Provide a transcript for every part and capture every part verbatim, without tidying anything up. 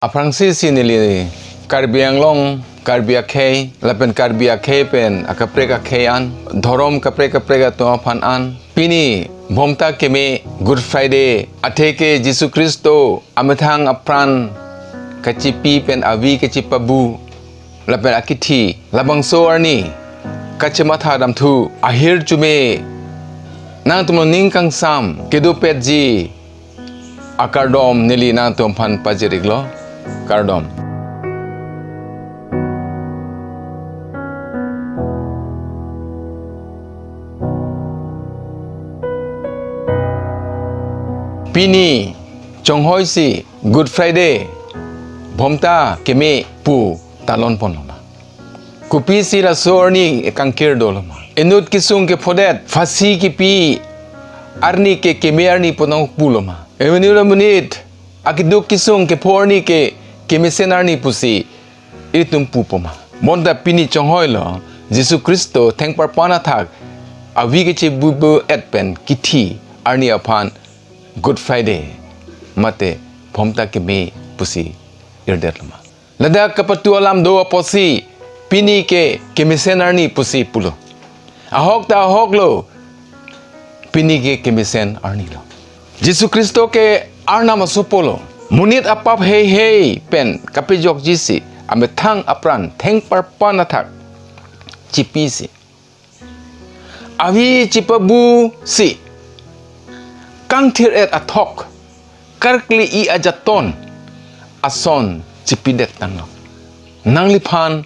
Aphrangsi si neli Karbi Anglong, Karbi akhei, lapen Karbi akhei pen akaprek akhei an, dhorom kaprek kaprek atum aphan an, pini Bhomta Keme Good Friday, atheke Jisu Khristo amethang apran kachipi pen avi kachipabu, lapen akithi, labangso arni kachematha damthu ahirjume nangtum ning kangsam kedopetji akardom neli nangtum aphan pajir-iklo. Kardom. Pini chonghoi si Good Friday, Bhomta Keme pu talon ponloma? Kopisi laso arni kangkir doloma? Inut kesung kephodet, phasi kepi arni ke keme arni pu nangpuloma? Emini lo monit akeduk kesung kepho arni ke kemesen arni pusi itum pupoma? Bonta pini chonghoilo, Jisu Khristo thengparpan athak avi kachipabu-et pen kithi arni aphan Good Friday mate Bhomta Keme pusi irdetloma? Ladak kapatu alam do apotsi pini ke kemesen arni pusi pulo. Ahok ta ahoklo, pini ke kemesen arnilo. Jisu Khristo ke Arnam asopolo. Monit apap heihei pen kapejokji si amethang apran thengparpan athak chipisi, avi chipabu si, kangthir-et athok karkli-i ajaton ason chipidettanglo. Nangliphan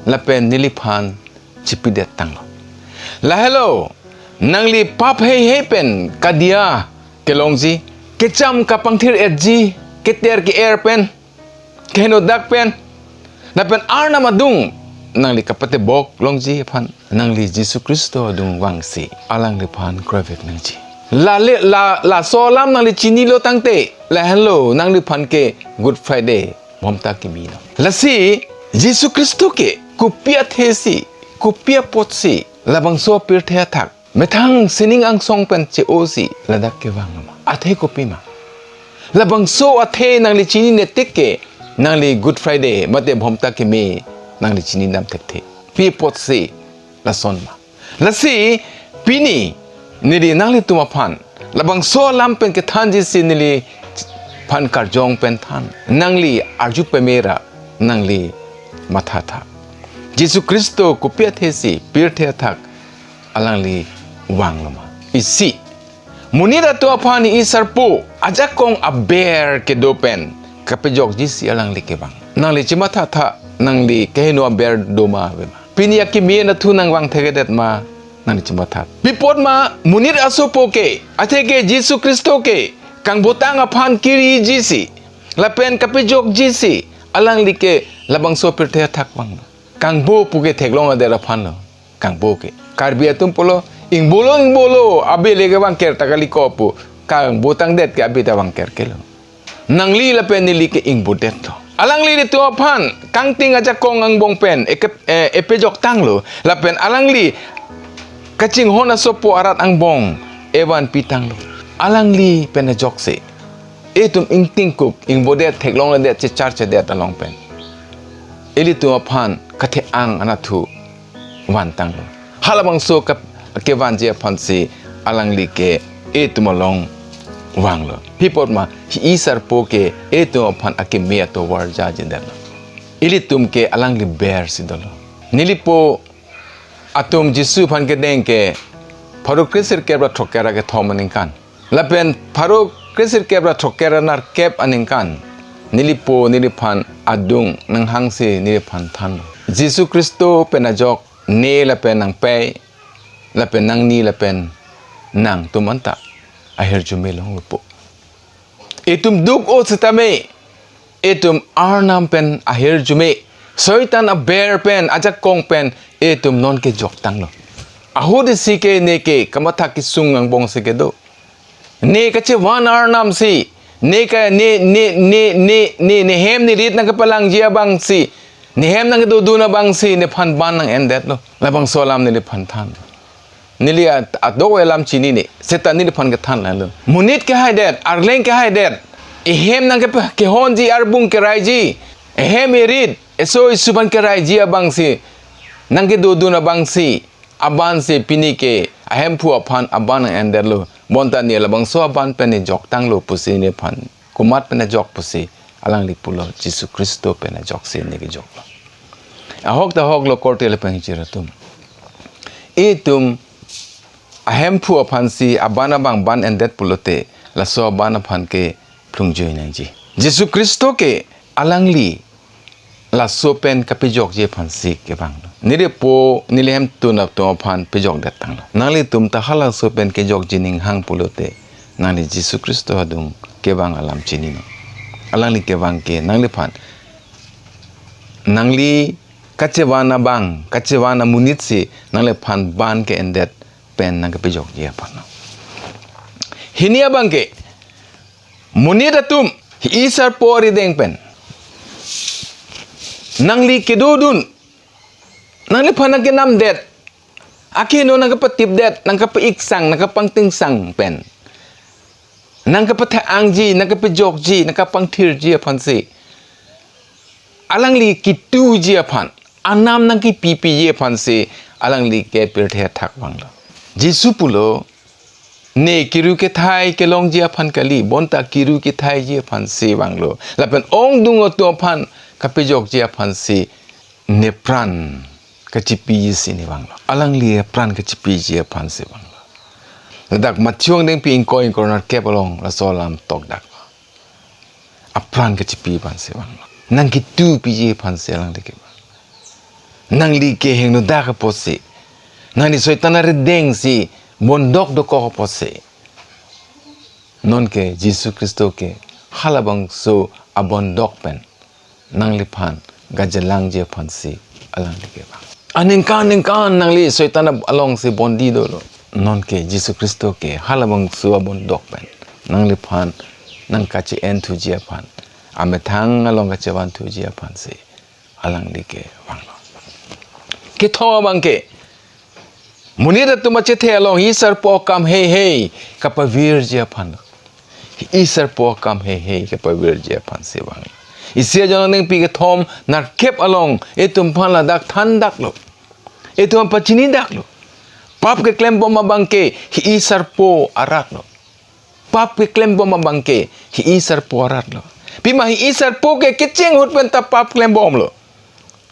lapen neliphan chipidettanglo. Lahelo, nangli pap heihei pen kadiya kelongji, kecham kapangthir-etji, keter ke-er pen, kehenodak pen, lapen Arnam adung nangli kapatebok longji aphan, nangli Jisu Khristo adung vangsi alangliphan krovek nangji. Lale, la, laso alam nangli chinilo tangte, lahenlo nangliphan ke Good Friday, Bhomta Keme lo. Lasi Jisu Khristo ke kopi athesi, kopi apotsi labangso pirthe athak methang sining angsong pen che-osi ladak kevang ma? Athe kopima? Labangso athe nangli chinine tik ke nangli Good Friday mate Bhomta Keme nangli chinidam thekthe. Pi apotsi lason ma? Lasi pini neli nanglitum aphan labangso alam pen kethanji si neliphan karjong pen than. Nangli arju peme ra, nangli mathatha. Jisu Khristo kopi athesi pirthe athak alangli vangloma? Isi, monit atum aphan i-sarpo ajakong aber kedo pen kapejokji si alangli kevang. Nangli chemathatha, nangli keheno aber doma avema? Pini akeme anatthu nangvang thekthe ma, nangli chematha? Pi apot ma monit asopo ke, atheke Jisu Khristo ke kangbotang aphan kiriji si, lapen kapejokji si alangli ke labangso pirthe athak vanglo? Kangbo pu ke theklongledet aphanlo. Kangbo ke Karbi atum pulo, ingbolo, ingbolo, abi le kevangker ta kali ko pu. Kangbotangdet ke abi ta vangker kelo. Nangli lapen neli ke ingbodetlo. Alanglitum aphan kangting ajakong angbong pen eke-, eh, epejoktanglo. Lapen alangli kachinghon asopo arat angbong evanpitanglo. Alangli pen ajoksi itum ingtingkuk, ingbodet, theklongledet, checharchedet along pen ilitum aphan kathe-ang anatthu vantanglo. Halabangso kap-, kevanji aphansi alangli ke itum along vanglo. Pi apot ma, i-sarpo ke itum aphan akeme atovar jajinetlo. Ilitum ke alangli bersi dolo. Nelipo atum Jisu aphan kedeng ke pharo kresirkep ra throkkep ra kethom aningkan, lapen pharo kresirkep ra throkkep ra nerkep aningkan, nelipo neliphan adung nanghangsi neliphan thanlo. Jisu Khristo pen ajok ne lapen nangpei, lapen nangni lapen nangtum anta ahirjume longlopo. Itum duk-o setame, itum Arnam pen ahirjume, Soitan aber pen, ajakong pen itum non kejoktanglo. Ahut isi ke ne ke kamatha kesung angbongsi kedo. Ne kachevan arnamsi, ne ka, ne, ne, ne, ne, ne, nehem nerit nangkepalangji abangsi, nehem nangkedodun abangsi nephan ban nang-endetlo. Labangso alam neliphan than. Neli at-, adok alam chinine, seta neliphan kethan lalo. Monit kehaidet, arleng kehaidet, Ehem nangkepe-, kehonji, arbung keraiji, ehem erit, eso esu aphan keraiji abangsi, nangkedodun abangsi, abansi pini ke ahemphu aphan aban endetlo. Bonta ne labangso aban pen ne joktanglo pusi nephan. Komat pen ajok pusi, alangli pulo, Jisu Khristo pen ajoksi ne kejoklo. Ahok ta ahoklo korte lapen kechir atum. Itum ahemphu aphansi aban abang ban endet pulote, laso aban aphan ke plungjui nangji. Jisu Khristo ke alangli laso pen kapejokji aphansi kevanglo. Neli po, neli hemtun atum aphan pejokdet tanglo. Nanglitum ta halaso pen kejokji ning hang pulote, nangli Jisu Khristo adung kevang alam chininon. Alangli kevang ke nangliphan, nangli kachevan abang, kachevan amonitsi nangliphan ban ke-endet pen nangkepejokji aphanlo. Hini abang ke, monit atum, hi-i sarpo arideng pen nangli kedodun, nangliphan nangkenamdet, akeheno nangkepatipdet, nangkepa-iksang, nangkepangtingsang pen, nangkepatha-angji, nangkepejokji, nangkepangthirji aphansi, alangli kituji aphan, anam nangkipipiji aphansi, alangli ke pirthe athak vanglo. Jisu pulo, ne kiru kethai kelongji aphan kali, bonta kiru kethaiji aphansi vanglo. Lapen ongdung atum aphan kapejokji aphansi, nepran kachipiji si ne vanglo. Alangli apran kachipiji aphansi vanglo. Ladak Matthew angdengpi ingkoi ingkoi ra nerkep along laso alam tokdaklo. Apran kachipi aphansi vanglo. Nangkitupiji aphansi alangli kevang. Nangli ke hingnodak apotsi, nangli Soitan aridengsi bondok dokok apotsi, nonke Jisu Khristo ke halabangso abondok pen nangliphan gajelangji aphansi alangli kevang. Aningkan ningkan nangli Soitan ab-, alongsi bondi dolo. Nonke Jisu Khristo ke halabangso abondok pen nangliphan nangkache-en thuji aphan, amethang along kachevanthuji aphansi alangli kevanglo. Kethom abang ke, monit atum achethe along hi-i sarpo akam heihei kapavirji aphanlo. Hi-i sarpo akam heihei kapavirji aphansi vanglo. Isi ajoine nangpi kethom nerkep along itum aphan ladak thandaklo. Itum aphan pachinidaklo. Pap keklembom abang ke hi-i sarpo aratlo. Pap keklembom abang ke hi-i sarpo aratlo. Pima hi-i sarpo ke kecheng ahut pen ta pap klembomlo,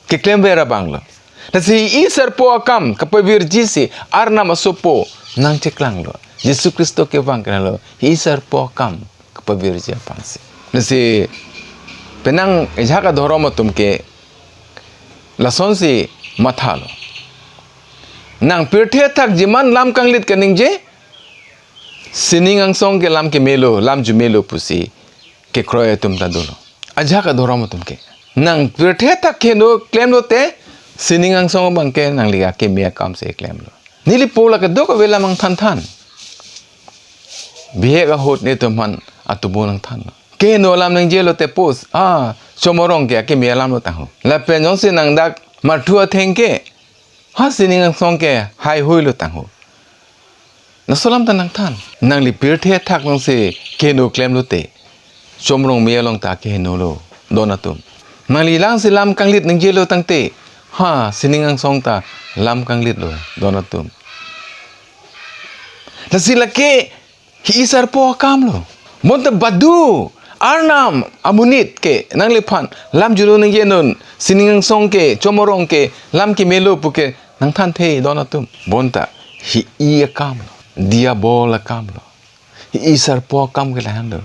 keklemver abanglo. Lasi hi-i sarpo akam kapavirji si Arnam asopo nangcheklanglo. Jisu Khristo kevang ke lalo hi-i sarpo akam kapavirji aphansi. Lasi penang ajahak adhorom atum ke lasonsi mathalo. Nang pirthe athak jiman lam kanglit kaningje, sining angsong ke lam kemelo, lam jumelo pusi kekroi atum ta dolo. Ajahak adhorom atum ke, nang pirthe athak keheno klemlote, sining angsong abang ke nangli akeme akamsi klemlo. Neli po la kedokave alam nangthanthan. Bihek ahut netum aphan atomo nangthanlo. Keheno alam ningjelote pos, ah, Chomorong ke akeme alamlo tangho. Lapen jongsi nang dak marthu atheng ke, ha, sining angsong ke haihuilo tangho. Laso alam ta nangthan. Nangli pirthe athak alongsi keheno klemlote, Chomorong me along ta kehenolo, don atum. Nangli langsi lam kanglit ningjelo tangte, ha, sining angsong ta lam kanglitlo, don atum. Lasi lake hi-i sarpo akamlo. Bonta badu Arnam amonit ke nangliphan lam julo ningjenon, sining angsong ke, Chomorong ke lam kemelo puke nangthanthe, don atum. Bonta hi-i akamlo, diabol akamlo. Hi-i sarpo akam ke lahenlo.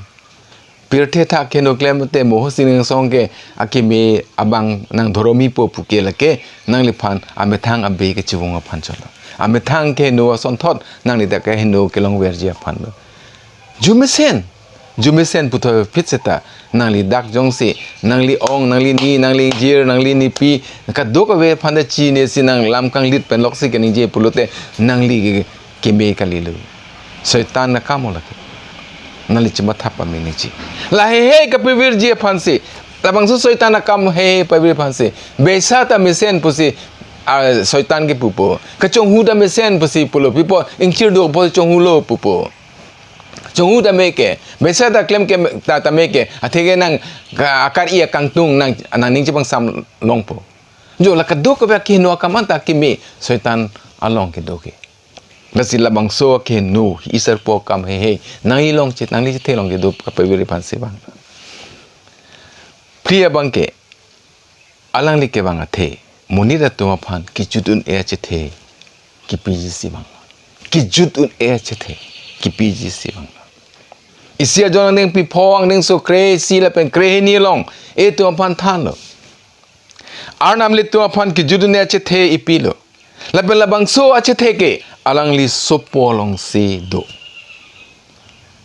Pirthe athak keheno klemte mo ho sining angsong ke akeme abang nangdhoromipo puke lake nangliphan amethang abe kechevung aphan chotlo. Amethang keheno asonthot nangli dak keheno kelongverji aphanlo. Jumesen, jumesen puthot phit seta nangli dak jongsi, nangli ong, nangli ni, nangli ingjir, nangli nipi, kadokave aphan ta chinesi nang lam kanglit pen loksi keningje pulote nangli ke, keme kalilo. Soitan akamlo lake. Nangli chematha pame nangji. La heihei kapavirji aphansi, labangso Soitan akam heihei pavir aphansi, beisa ta mesen pusi, ah, Soitan ke pupo. Kachonghu ta mesen pusi pulo, pipo, ingchir dopo chonghulo pupo. Chongu tame ke, besa ta klem ke ta tame ke, atheke nang ka-, akar-i akangtung nang, nangning chepangsam longpo. Jo la kadokave akehingno akam anta keme Soitan along kedo ke. Lasi labangso akehingno, hi-i sarpo akam heihei nangli along chet, nangli chethe along kedo kapavir aphansi vang. Phli abang ke, alangli kevang athe, monit atum aphan kejut un-e achethe kepiji si vang. Kejut un-e achethe kepiji si vang. Isi ajoine angdengpi pho, angdengso kre-isi lapen krehini along itum aphan thanlo. Arnam ilitum aphan kejut un-e achethe epilo. Lapen labangso achethe ke alangli sopo alongsi do.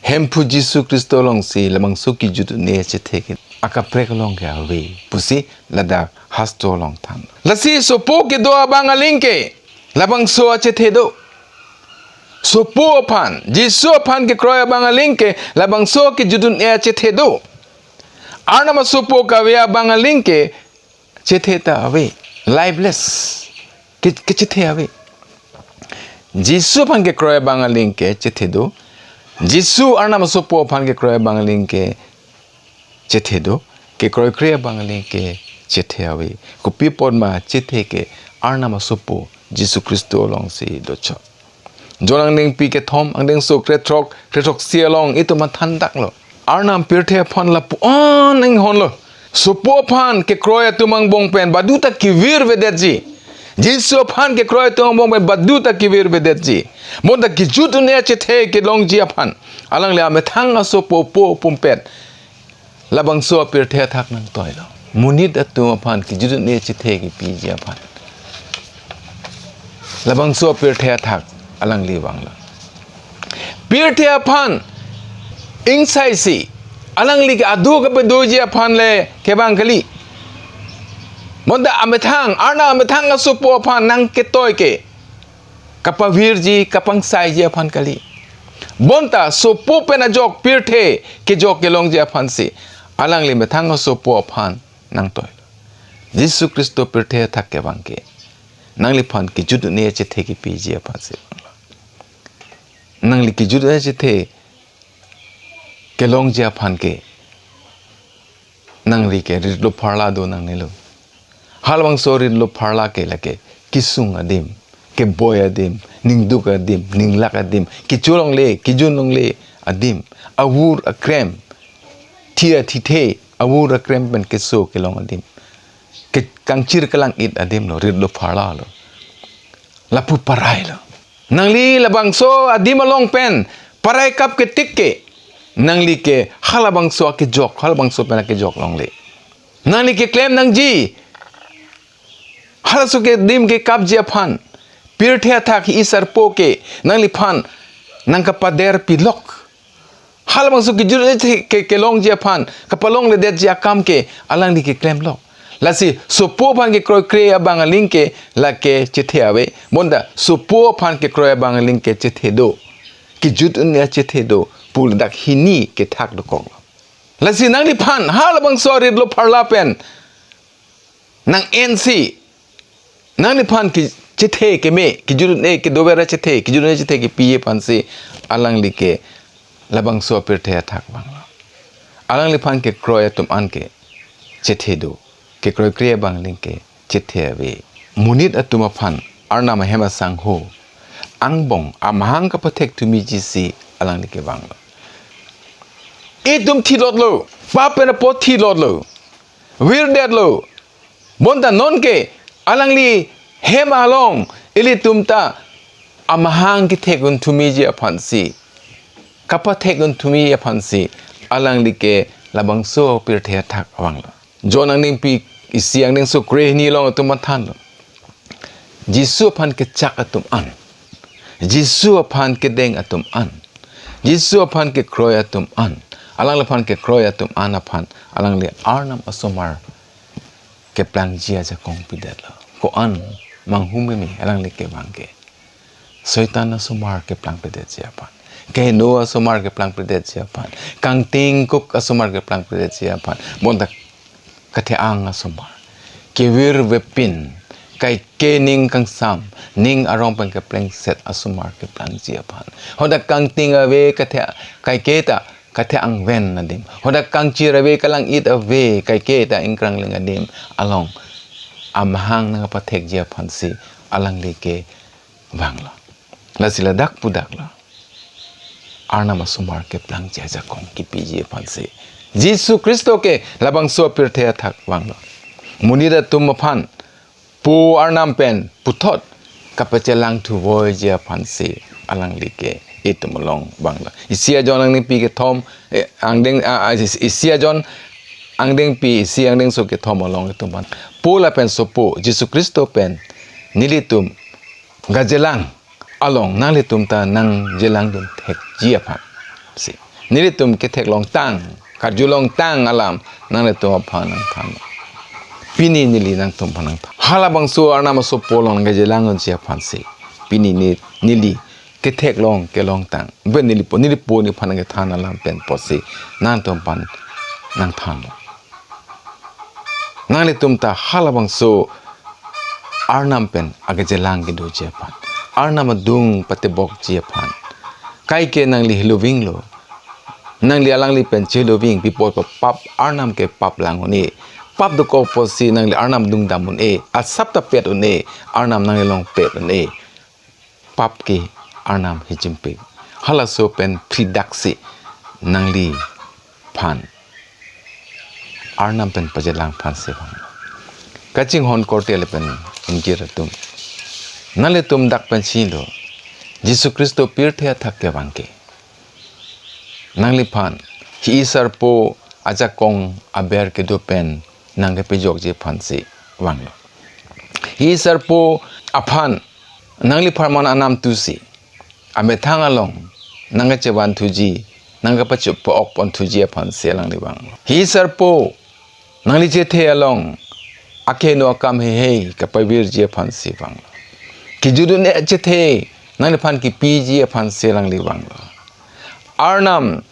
Hemphu Jisu Khristo alongsi labangso kejut un-e achethe ke akaprek along ke ave pusi ladak hastro along than. Lasi sopo kedo abang aling ke labangso achethe do. Sopo aphan, Jisu aphan kekroi abang aling ke labangso kejut un-e achethe do. Arnam asopo kave abang aling ke chethe ta ave, lifeless. Ke, kechethe ave. Jisu aphan kekroi abang aling ke chethe do. Jisu Arnam asopo aphan kekroi abang aling ke chethe do. Kekroikre abang aling ke chethe ave. Kopi apotma chethe ke Arnam asopo Jisu Khristo alongsi dochot. John angdengpi kethom, angdengso krethrok, krethrok-si along itum aphan thandaklo. Arnam pirthe aphan lapu-an inghonlo. Sopo aphan kekroi atum angbong pen baduta kevirvedetji. Jisu aphan kekroi atum angbong pen baduta kevirvedetji. Bonta kejut un-e achethe kelongji aphan, alangli amethang asopo po pumpet labangso apirthe athak nangtoilo. Monit atum aphan kejut un-e achethe kepiji aphan, labangso apirthe athak alangli vanglo. Pirthe aphan ingsaisi alangli ke adu kapedoji aphan le kevang kali. Bonta amethang, Arnam amethang asopo aphan nangketoi ke kapavirji, kapangsaiji aphan kali. Bonta sopo pen ajok pirthe kejok kelongji aphansi alangli methang asopo aphan nangtoilo. Jisu Khristo pirthe athak kevang ke nangliphan kejut un-e achethe kepiji aphansi. Nangli kejut un-e achethe kelongji aphan ke nangli ke ritlo pharla do nangnelo. Halabangso ritlo pharla ke lake kesung adim, keboi adim, ningduk adim, ninglak adim, kecholongle, kejunlongle adim, avur akrem, thi athithe, avur akrem pen keso kelong adim, ke kangchir kelang-it adim lo, ritlo pharla lo. Lapu parai lo. Nangli labangso adim along pen parai kap ketik ke, nangli ke halabangso akejok, halabangso pen akejok longle. Nangli keklem nangji, halaso ke adim kekapji aphan, pirthe athak hi-i sarpo ke nangliphan nangkapader pilok. Halabangso kejut un-e ke, kelongji aphan kapalongledetji akam ke alangli keklemlo. Lasi sopo aphan kekroikre abang aling ke lake chethe ave. Bonta sopo aphan kekroi abang aling ke chethe do, kejut un-e achethe do pu ladak hini kethak dokoklo. Lasi nangliphan halabangso ritlo pharla pen nang-ensi, nangliphan kechethe keme, kejut un-e kedover achethe, kejut un-e achethe kepi aphansi alangli ke labangso apirthe athak vanglo. Alangliphan kekroi atum an ke chethe do, kekroikre abang aling ke chethe ave. Monit atum aphan Arnam ahem asangho angbong amahang kapathek thumiji si alangli kevanglo. Itum thilotlo, pap pen apot thilotlo, virdetlo. Bonta nonke alangli hem along ilitum ta amahang kethek un thumiji aphansi, kapathek un thumiji aphansi alangli ke labangso pirthe athak vanglo. John angdengpi isi angdengso krehini along itum mathanlo. Jisu aphan kechak atum an, Jisu aphan kedeng atum an, Jisu aphan kekroi atum an, alangliphan kekroi atum an aphan alangli Arnam asomar keplangji ajakong pidetlo. Ko-an manghumeme alangli kevang ke? Soitan asomar keplangpedetji aphan, kehingno asomar keplangpedetji aphan, kangtingkuk asomar keplangpedetji aphan. Bonta kathe-ang asomar, kevirvepin, kaike ning kangsam, ning arong pen keplengset asomar keplangji aphan. Hadak kangting ave kathe, kaike ta kathe angven adim. Hadak kangchir ave, kalang-it ave, kaike ta ingkrangling adim along amahang nangpathekji aphansi alangli kevanglo. Lasi ladak pudaklo Arnam asomar keplangji ajakong kipiji aphansi Jisu Khristo ke labangso apirthe athak vanglo. Monit atum aphan Po Arnam pen puthot kapachelang thuvoiji aphansi alangli ke itum along vanglo. Isi ajon angdengpi kethom, eh, angdeng, ah, ah, is-, isi ajon angdengpi, isi angdengso kethom along itum aphan Po lapen Sopo Jisu Khristo pen nelitum gajelang along nanglitum ta nangjelangdun thekji aphansi, nelitum ketheklongtang, karjulongtang alam nanglitum aphan nangthan. Pini neli nangtum aphan nangthan. Halabangso Arnam asopo along nangjelang unji aphansi pini ne-, neli ketheklong kelongtang. Ben neli Po, neli Po nephan nangkethan alam pen apotsi nangtum aphan nangthan. Nanglitum ta halabangso Arnam pen agajelang kedoji aphan, Arnam adung patebokji aphan. Kaike nangli helovinglo, nangli alangli pen cheloving, pi apot pap Arnam ke pap lang un-e. Pap dokok apotsi nangli Arnam adung dam un-e, asap ta pet un-e, Arnam nangli along pet un-e. Pap ke Arnam hijimpik. Halaso pen phridaksi nangliphan Arnam pen pajelang aphansi vang. Kachinghon korte lapen ingjir atum, nanglitum dak pen chilo, Jisu Khristo pirthe athak kevang ke nangliphan hi-i sarpo ajakong aber kedo pen nangkepajokji aphansi vanglo. Hi-i sarpo aphan nanglipharman anam tusi amethang along nangkachevanthuji, nangkapachup-ok ponthuji aphansi alangli vanglo. Hi-i sarpo nangli chethe along akeheno akam heihei kapavirji aphansi vanglo. Kejut un-e chethe nangliphan kepiji aphansi alangli vanglo. Arnam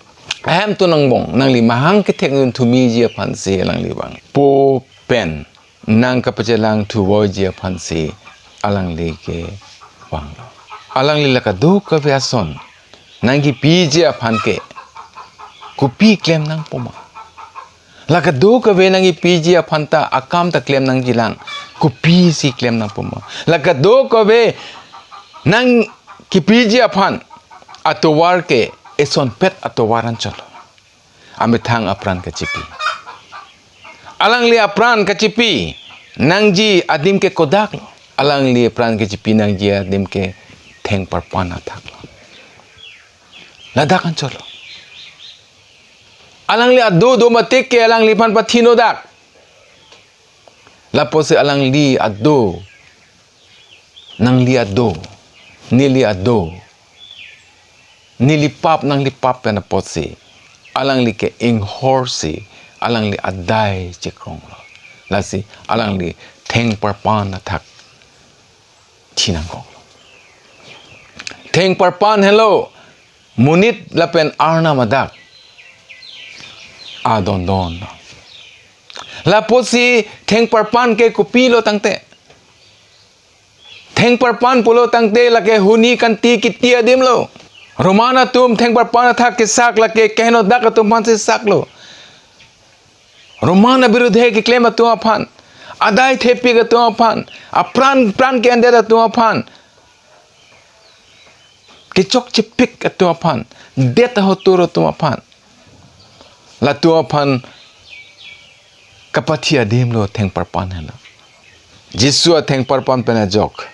ahemtun angbong nangli mahang kethekdun thumiji aphansi alangli vang. Po pen nangkapachelang thuvoiji aphansi alangli kevanglo. Alangli la kadokave ason nangkepiji aphan ke kopi klem nangpo ma? La kadokave nangkepiji aphan ta akam ta klem nangjilang, kopisi klem nangpo ma? La kadokave nangkepiji aphan atovar ke esonpet atovar anchotlo. Amethang apran kachipi. Alangli apran kachipi nangji adim ke kodaklo. Alangli apran kachipi nangji adim ke thengparpan athaklo. Ladak anchotlo. Alangli ado do mati ke alangliphan pathinodak. Lapusi alangli ado, nangli ado, neli ado, neli pap nangli pap pen apotsi alangli ke inghorsi alangli adai chekronglo. Lasi alangli thengparpan athak thi nangkoklo. Thengparpan helo monit lapen Arnam adak adondon. Lapusi thengparpan ke kopilo tangte, thengparpan pulo tangte lake huni kanti kiti adimlo. Roman atum thengparpan athak kesak lake kehenodak atum aphansi saklo. Roman abirudhe keklem atum aphan, adai thepik atum aphan, apran pran ke-endet atum aphan, kechok chepik atum aphan, det ahotur atum aphan, latum aphan kapathi adimlo thengparpan helo. Jisu athengparpan pen ajok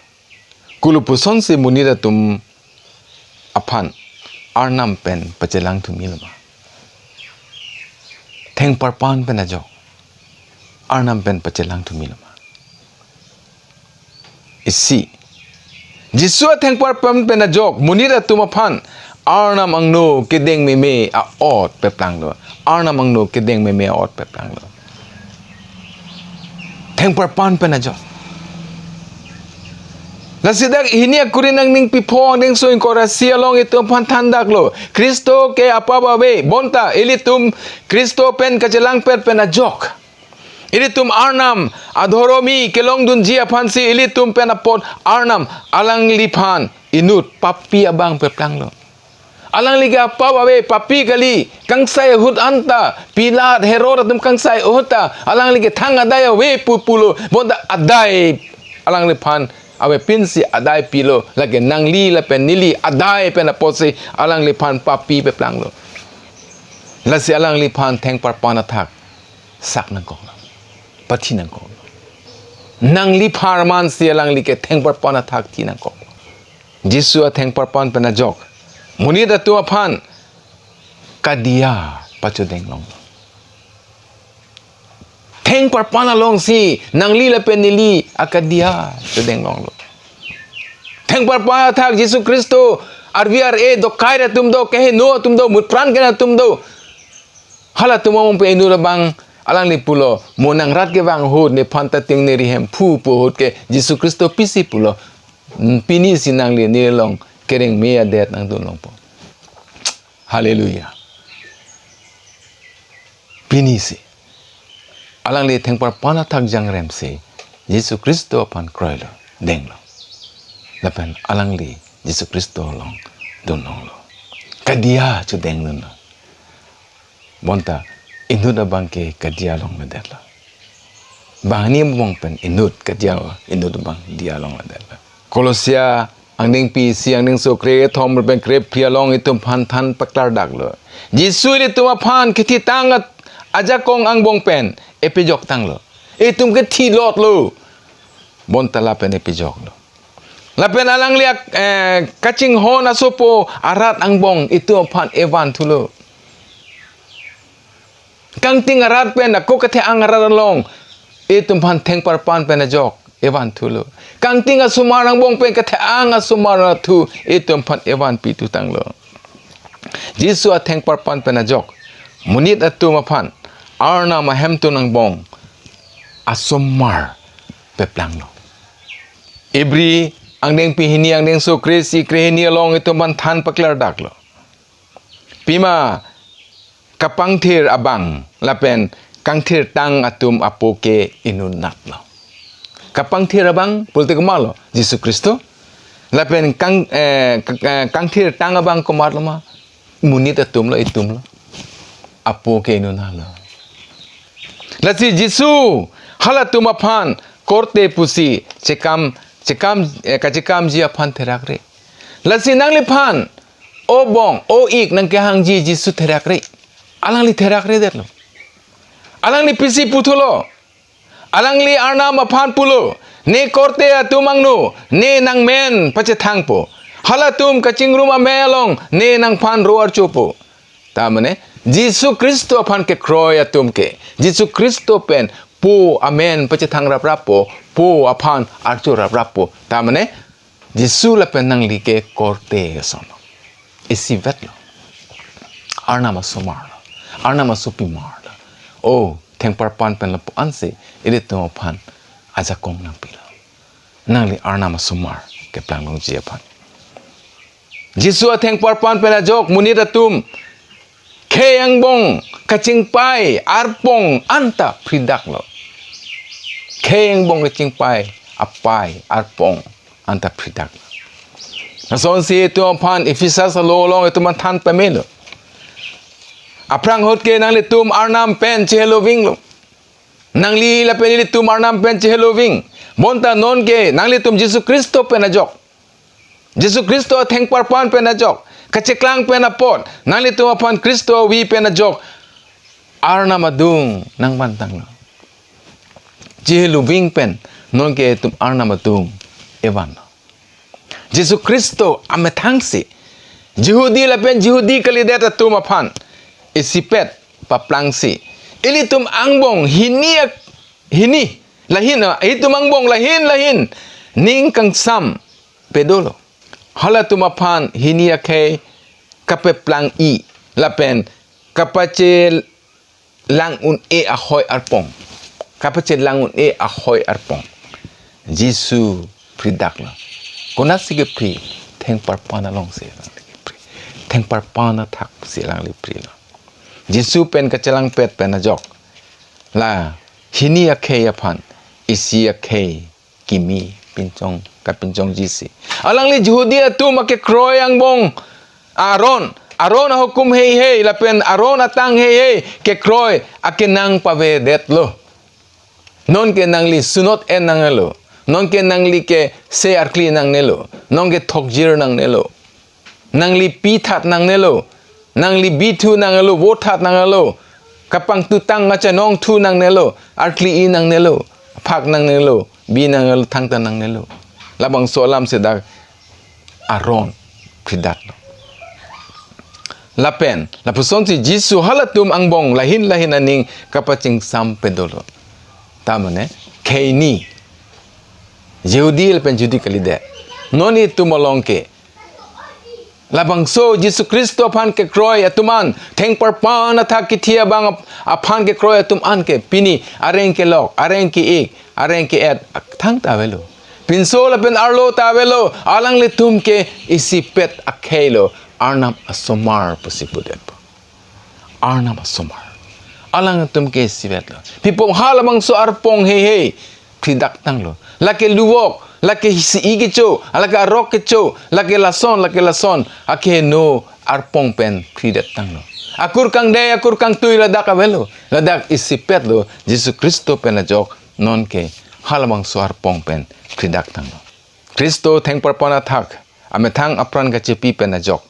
kolo pusonsi monit atum aphan Arnam pen pachelang thumilo ma? Thengparpan pen ajok Arnam pen pachelang thumilo ma? Isi. Jisu athengparpan pen ajok monit atum aphan Arnam angno kedeng meme a-ot peplanglo. Arnam angno kedeng meme a-ot peplanglo. Thengparpan pen ajok. Lasi dak hini a-Korinth angdengpi pho angdengso ingkoi ra isi along itum aphan thandaklo. Khristo ke apap ave, bonta ilitum Khristo pen kachelangpet pen ajok Ilitum Arnam adhoromi kelongdunji aphansi ilitum pen apot Arnam alangliphan inut papi abang peplanglo. Alangli ke apap ave, papi kali, kangsai ahut anta, Pilat, Herod atum kangsai ahut ta alangli ke thang adai ave pu pulo, bonta adai alangliphan avepinsi adai pilo, lake nangli lapen neli adai pen apotsi alangliphan papi peplanglo. Lasi alangliphan thengparpan athak sak nangkoklo, pathi nangkoklo. Nangli pharmansi alangli ke thengparpan athak thi nangkoklo. Jisu athengparpan pen ajok monit atum aphan kadiya pachodenglonglo. Thengparpan alongsi nangli lapen neli akadiya chodenglonglo. Thengparpan athak Jisu Khristo arvi ar-e dokai atum do, keheno atum do, mutpran ke atum do. Halatum among pen inut abang alangli pulo, mo nang rat kevang ahut nephan ta ting neri Hemphu pu ahut ke Jisu Khristo pisi pulo, "Hmm, pinisi nangli nelong kereng me adet nangdun longpo." Haleluya. Pinisi alangli thengparpan athak jangremsi Jisu Khristo aphan kroilo, denglo. Lapen alangli Jisu Khristo along dunlonglo. Kadiya chodenglonglo. Bonta inut abang ke kadiya longledetlo. Banghini among pen inut kadiya, inut abang diya longledetlo. Kolosia angdengpi isi angdengso kre-thom pen krephli along itum aphan than paklardaklo. Jisu ilitum aphan kethitang at-, ajakong angbong pen epejok tanglo. Itum kethilotlo. Bonta lapen epejoklo. Lapen alangli ak-, eh, kachinghon asopo arat angbong itum aphan evanthulo. Kangting arat pen ako kethe-ang arat along itum aphan thengparpan pen ajok evanthulo. Kangting asomar angbong pen kethe-ang asomar arat thu itum aphan evanpithu tanglo. Jisu athengparpan pen ajok monit atum aphan Arnam ahemtun angbong asomar peplanglo. Ibri angdengpi hini angdengso kre-isi krehini along itum aphan than paklardaklo. Pima kapangthir abang lapen kangthirtang atum apo ke inutnatlo. Kapangthir abang pulote komatlo? Jisu Khristo. Lapen kang, eh, k-, eh, kangthirtang abang komatlo ma? Monit atumlo, itumlo. Apo ke inutnatlo. Lasi Jisu halatum aphan korte pusi chekam, chekam, eh, kachekamji aphan therakre. Lasi nangliphan, o bong, o ik nangkehangji Jisu therakre. Alangli therakredetlo. Alangli pisi puthulo. Alangli Arnam aphan pulo, "Ne korte atum angno, ne nangmen pachethangpo. Halatum kachingrum amei along, ne nangphan ro archopo." Ta mane, Jisu Khristo aphan kekroi atum ke Jisu Khristo pen Po amen pachethang raprappo, Po aphan archo raprappo. Ta mane, Jisu lapen nangli ke korte ason. Isivetlo. Arnam asomar lo. Arnam asopimar lo. O, thengparpan pen lapu-ansi ilitum aphan ajakong nangpilo. Nangli Arnam asomar keplanglongji aphan. Jisu athengparpan pen ajok monit atum khei angbong kachingpai arpong anta phridaklo. Khei angbong kachingpai apai arpong anta phridaklo. Lasonsi itum aphan Ephesus alo along itum aphan than pamelo. Aphrang ahut ke nanglitum Arnam pen chehelovinglo. Nangli lapen ilitum Arnam pen cheheloving. Bonta non ke nanglitum Jisu Khristo pen ajok, Jisu Khristo athengparpan pen ajok, kacheklang pen apot nanglitum aphan Khristo avi pen ajok Arnam adung nangvantanglo. Cheheloving pen non ke itum Arnam adung evanlo. Jisu Khristo amethangsi Jihudi lapen Jihudi kalidet atum aphan isipet paplangsi ilitum angbong hini ak-, hini lahin, ah, itum angbong lahin lahin ning kangsam pedolo. Halatum aphan hini akhei kapeplang-i lapen kapachelang un-e ahoi arpong. Kapachelang un-e ahoi arpong Jisu phridaklo. Konatsi kephri? Thengparpan alongsi alangli kephri. Thengparpan athaksi alangli phrilo. Jisu pen kachelangpet pen ajok, la hini akhei aphan isi akhei kimi pinchong kapinchongjisi. Alangli Jihudi atum akekroi angbong Aaron, Aaron ahukum heihei lapen Aaron atang heihei kekroi akenang pavedetlo. Nonke nangli sunot en nangnelo. Nonke nangli ke se arkli nangnelo. Nonke thokjir nangnelo. Nangli pithat nangnelo. Nangli bithu nangnelo, vothat nangnelo. Kapangtutang ngachanong thu nangnelo. Arkli-i nangnelo. Phak nangnelo. Bi nangnelo, thangta nangnelo. Labangso alam si dak Aaron phridaklo. Lapen, lapusonsi Jisu halatum angbong lahin lahin aning kapachingsam pedolo. Tamane, khei hini. Jihudi lapen Jihudi kalidet. Non itum along ke. Labangso Jisu Khristo aphan kekroi atum an, thengparpan athak kithi abang ap-, aphan kekroi atum an ke, pini areng kelok, areng ke-ik, areng ke-et, thangta avelo. Pinso lapen arlo ta avelo, alanglitum ke isipet akheilo, Arnam asomar pusi pudetpo. Arnam asomar. Alangtum ke isivetlo. Pi apot halabangso arpong heihei phridaktanglo. Lake luvok, lake isi-i kecho, lake arok kecho, lake lason, lake lason. Akeheno arpong pen phridaktanglo. Akur kangdei, akur kangtui ladak avelo. Ladak isipetlo. Jisu Khristo pen ajok nonke halabangso arpong pen phridaktanglo. Khristo thengparpan athak, amethang apran kachepi pen ajok.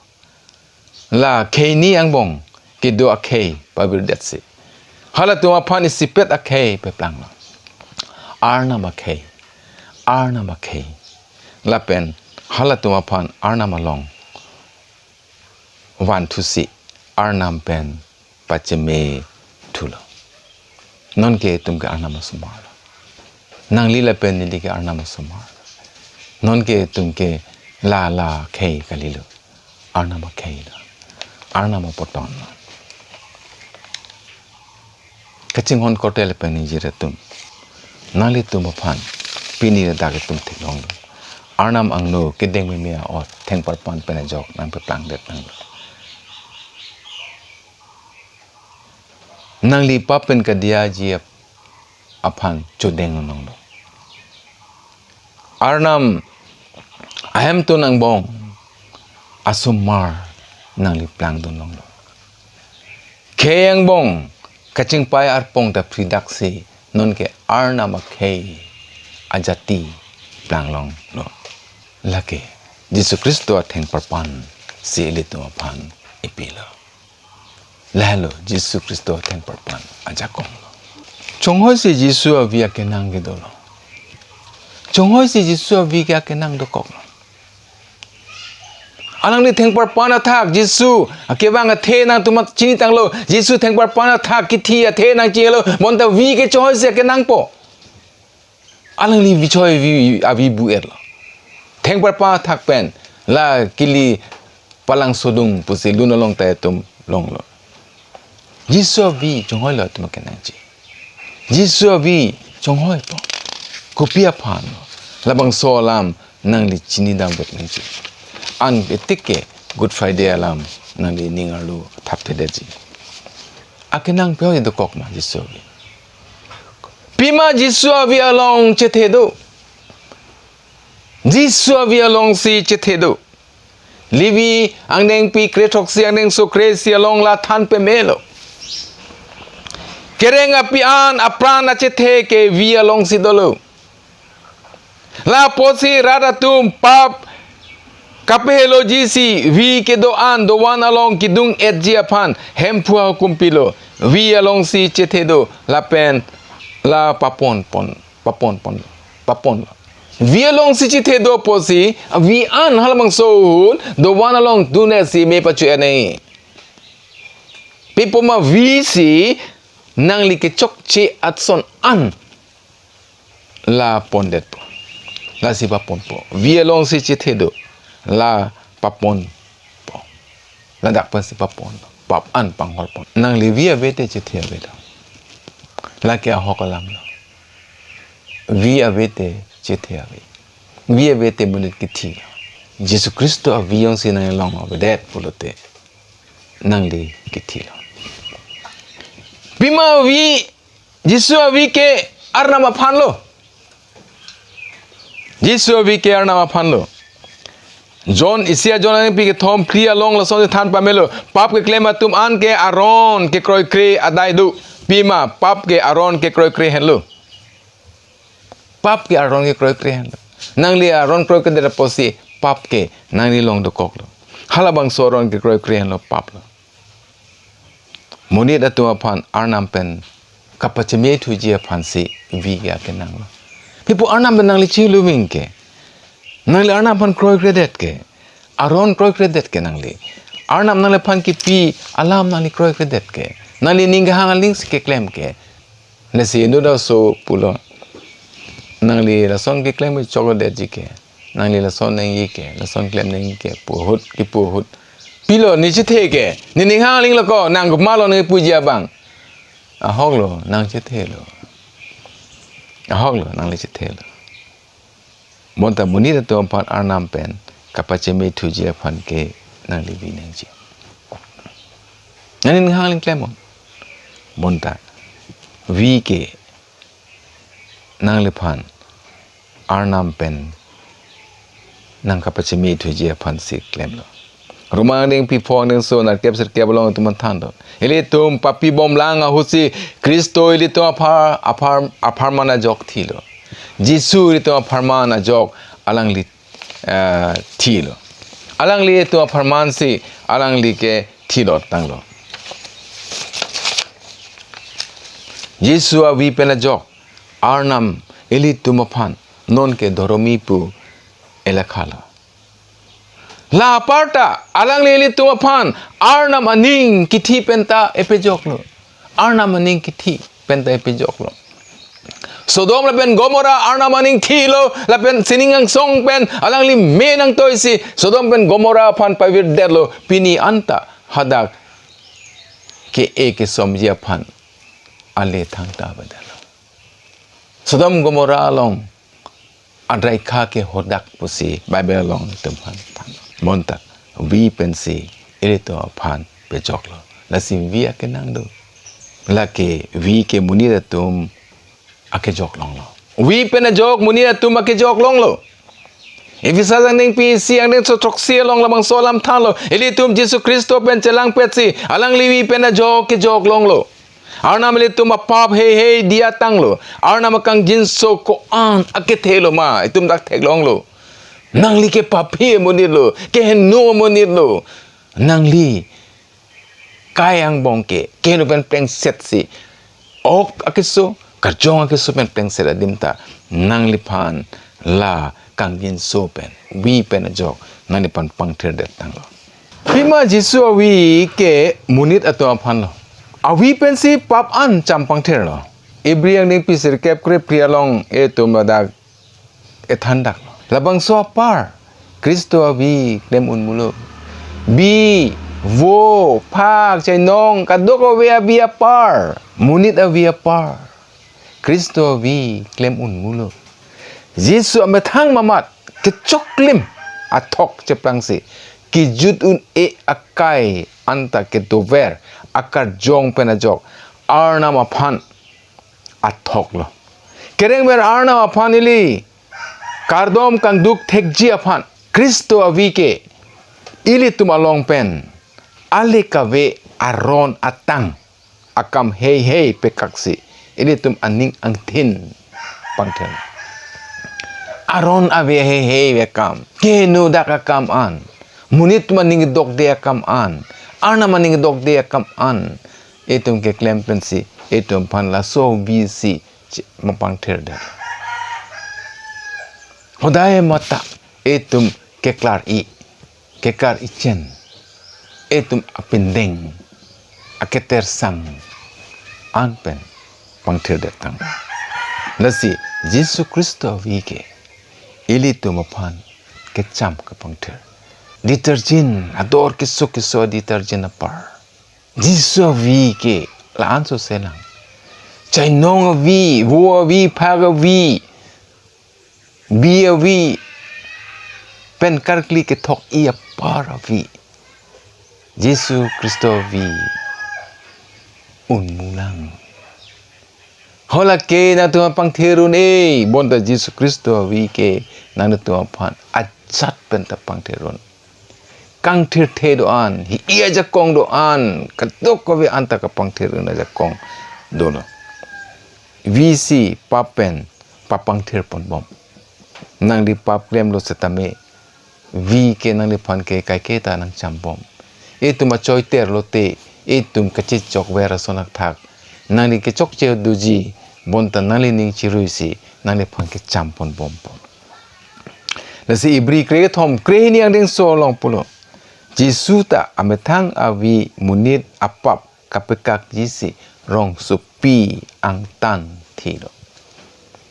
La khei hini angbong kedo akhei pavirdetsi. Halatum aphan isipet akhei peplanglo. Arnam akhei. Arnam akhei. Lapen halatum aphan Arnam along vanthusi Arnam pen pacheme thulo. Nonke itum ke Arnam asomar. Nangli lapen neli ke Arnam asomar. Nonke itum ke la la khei kalilo. Arnam akheilo. Arnam apoton. Kachinghon korte lapen ingjir atum. Nanglitum aphan pini ladak itum theklonglo. Arnam angno kedeng meme a-ot thengparpan pen ajok nangpeplangdetnanglo. Nangli pap pen kadiyaji ap-, aphan chodeng longlo. Arnam ahemtun angbong asomar nangli plangdun longlo. Khei angbong kachingpai arpong ta phridaksi nonke Arnam akhei ajati planglonglo. Lake Jisu Khristo athengparpan si ilitum aphan ipilo. Lahelo Jisu Khristo athengparpan ajakonglo. Chonghoi si Jisu avi akenang kedolo. Chonghoi si Jisu avi ke akenang dokoklo. Alangli thengparpan athak Jisu akevang athe nangtum chinitanglo. Jisu thengparpan athak kithi athe nangchinilo. Bonta vi ke chonghoi si akenangpo. Alangli vi choi vi avi bu-etlo. Thengparpan athak pen la kili palang sodung pusi lun along ta itum longlo. Jisu avi chonghoilo itum kenangji. Jisu avi chonghoipo. Kopi aphan? Labangso alam nangli chinidamvek nangji. An ketik ke Good Friday alam nangli ning arlo thapthedetji. Akenang pehoi dokok ma Jisu avi? Pima Jisu avi along chethe do? Jisu avi alongsi chethe do. Levi angdengpi krethroksi angdengso kre-isi along la than pemelo. Kereng api an apran achethe ke vi alongsi dolo. Lapusi rat atum pap kapeheloji si vi kedo-an dovan along kedung-etji aphan Hemphu ahukum pilo. Vi alongsi chethe do lapen la papon pon, papon pon, papon. Vi alongsi chethe do pusi, vi an halabangso ahut dovan along dun-etsi me pacho-et nangji. Pi apot ma vi si nangli kechokche ason an la pondetpo. Lasi paponpo. Vi alongsi chethe do. La paponpo. Ladak pensi papon. Pap an panghorpon. Nangli vi ave te chethe ave do. Lake ahok alamlo. Vi ave te chethe ave. Vi ave te monit kithi. Jisu Khristo avi jongsi nangli along avedet pulote nangli kithilo. Pima vi Jisu avi ke Arnam aphan lo. Jisu avi ke Arnam aphan lo. John, isi a-John aningpi kethom phli along lason than pamelo. Pap keklem atum an ke aron kekroikre adai do. Pima pap ke aron kekroikre henlo. Pap ke aron kekroikre henlo. Nangli aron kroikredet apotsi pap ke nangli along dokoklo. Halabangso aron kekroikre henlo pap lo. Monit atum aphan Arnam pen kapachemethuji aphansi vi ke akenanglo. Pi pu Arnam pen nangli chiluming ke. Nangli Arnam aphan kroikredet ke. Aron kroikredet ke nangli. Arnam nangliphan kipi alam nangli kroikredet ke. Nangli ning kehang alingsi keklem ke. Lasi inut aso pulo. Nangli lason keklem chokledetji ke. Nangli lason nangji ke, lason klem nangji ke, pu ahut, kipu ahut. Pilo, ne chethe ke, ne ning hang alinglo ko, nang komatlo nangpuji abang. Ahoklo, nang chethelo. Ahoklo, nangli chethelo. Bonta monit atum aphan Arnam pen kapachemethuji aphan ke nangli vi nangji. Nangli ning hang aling klemnon. Bonta vi ke nangliphan Arnam pen nang kapachemethuji aphansi klemlo. Roma angdengpi pho angdengso nerkep sirkep along itum aphan thanlo. Ilitum papi bomlang ahutsi Khristo ilitum aphar, aphar, apharman ajok thilo. Jisu ilitum apharman ajok alangli, eh, thilo. Alangli itum apharmansi alangli ke thilo tanglo. Jisu avi pen ajok Arnam ilitum aphan nonke dhoromi pu elekhalo. La aparta alangli ilitum aphan Arnam aning kithi penta epejoklo. Arnam aning kithi penta epejoklo. Sodom lapen Gomorrah Arnam aning thilo, lapen sining angsong pen alangli me nangtoisi Sodom pen Gomorrah aphan pavirdetlo, pini anta hadak ke-e kesomji aphan ale thangta avedetlo. Sodom Gomorrah along adraikha ke hodak pusi Bible along itum aphan than. Bonta vi pensi ilitum aphan pejoklo. Lasi vi akenang do. Lake vi ke monit atum akejok longlo. Vi pen ajok monit atum akejok longlo. Ephesa angdengpi isi angdengso throksi along labangso alam thanlo. Ilitum Jisu Khristo pen chelangpetsi alangli vi pen ajok kejok longlo. Arnam ilitum apap heihei diya tanglo. Arnam akangjinso ko-an akethelo ma itum dak theklonglo. Nangli ke papi amonit lo, keheno amonit lo. Nangli kai angbong ke, keheno pen plengsetsi ok akeso, karjong akeso pen plengset adim ta nangliphan la kangjinso pen, vi pen ajok nangliphan pangthirdet tanglo. Pima Jisu avi ke monit atum aphan lo. Avi pensi pap an cham pangthirlo. Ibri angdengpi sirkep krephli along itum ladak ethandak. Labangso apar Khristo avi klem unmulo. Bi, vo, phak, chainong, kadokave avi apar, monit avi apar Khristo avi klem unmulo. Jisu amethang mamat kechoklim athok cheplangsi kejut un-e akai anta kedover akarjong pen ajok Arnam aphan athoklo. Kerengver Arnam aphan ili kardom kangduk thekji aphan Khristo avi ke ilitum along pen ale kave aron atang akam heihei pekaksi ilitum aning angthin pangthir. Aron ave heihei akam, keheno dak akam an, monit atum aning dokde akam an, Arnam aning dokde akam an itum keklem pensi itum aphan laso avi si che-, mapangthirdet. Hodai mata itum keklar-i, kekar-i chen, itum apindeng aketersang an pen pangthirdet tang. Lasi Jisu Khristo avi ke ilitum aphan kecham kepangthir. Detergent, ador keso keso detergent apar. Jisu avi ke la-an so selang. Chainong avi, vo avi, phak avi, bi avi, pen karkli kethok-i apar avi. Jisu Khristo avi unmulang. Hala ke nangtum aphan pangthir un-e, bonta Jisu Khristo avi ke nangtum aphan ajat pen ta pangthir un. Kangthirthe do-an, hi-i ajakong do-an, kadokave anta kapangthir un ajakong dolo. Visi pap pen papangthir ponbom. Nangli pap klemlo setame, vi ke nangliphan ke kaike ta nangchambom. Itum achoiter lote, itum kachechokver ason athak nangli kechokche doji, bonta nangli ning chiruisi nangliphan kecham ponbompo. Lasi Ibri kre kethom kre hini angdengso along pulo, Jisu ta amethang avi monit apap kapekakjisi rongsopi angtan thilo.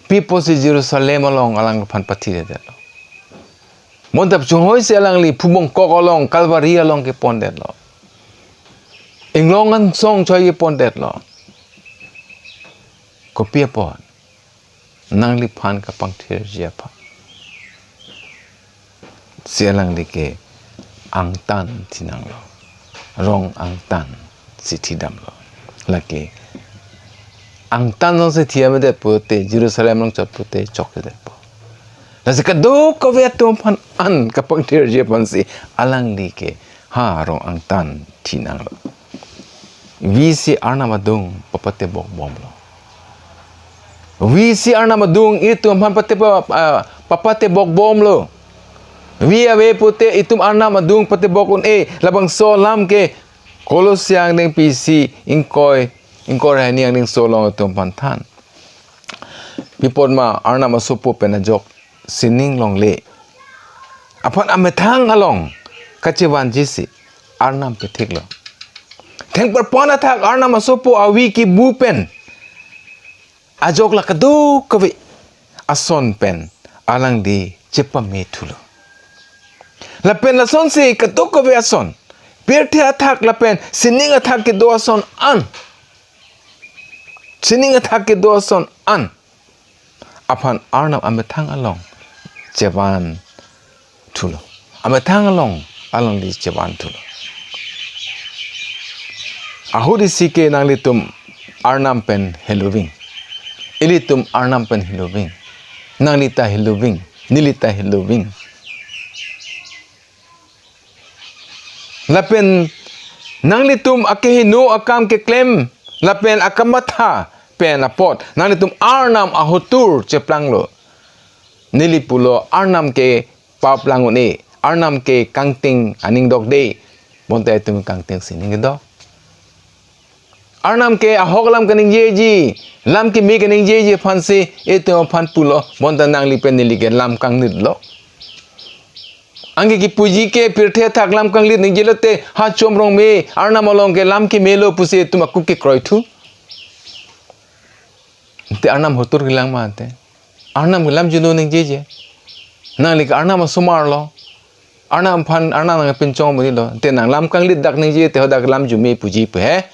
Pi apotsi Jerusalem along alangphan pathidetlo. Bonta chonghoi si alangli phubongkok along, Kalvari along kepondetlo. Inglong angsong choi kepondetlo. Kopi apot? Nangliphan kapangthirji aphan. Si alangli ke angtan thinanglo. Rong angtan si thidamlo. Lake angtan jongsi thi-amedet pute, Jerusalem along chot pute chokchedetpo. Lasi kadokave atum aphan an kapangthirji aphansi alangli ke ha rong angtan thinanglo. Visi Arnam adung papatebokbomlo. Visi Arnam adung itum aphan pate pa-, ah, papatebokbomlo. Vi ave pute itum Arnam adung patebok un-e, labangso alam ke Kolosi angdengpi isi ingkoi, ingkoi ra hini angdengso along itum aphan than. Pi apot ma Arnam asopo pen ajok sining longle aphan amethang along kachevanjisi Arnam pethiklo. Thengparpon athak Arnam asopo avi kibu pen ajok la kadokave ason pen alangli chepamethulo. Lapen lasonsi kadokave ason, pirthe athak lapen sining athak kedo ason an, sining athak kedo ason an aphan Arnam amethang along chevanthulo. Amethang along alangli chevanthulo. Ahut isi ke nanglitum Arnam pen heloving. Ilitum Arnam pen heloving. Nangli ta heloving. Neli ta heloving. Lapen nanglitum akeheno akam keklem lapen akamatha pen apot nanglitum Arnam ahotur cheplanglo. Neli pulo Arnam ke paplang un-e, Arnam ke kangting aning dokde, bonta itum kangting sining dok. Arnam ke ahok alam kaningjeji, lam keme kaningjeji aphansi itum aphan pulo, bonta nangli pen neli ke lam kanglitlo. Anke kipuji ke pirthe athak lam kanglit ningjelote, ha Chomrongme Arnam along ke lam kemelo pusi itum akuk kekroithu. Te Arnam ahotur kelang ma te. Arnam ke lam juno ningjeje. Nangli ke Arnam asomar lo. Arnam aphan, Arnam nangpinchong amonit lo. Te nang lam kanglit dak ningje te hadak lam jume puji pu he.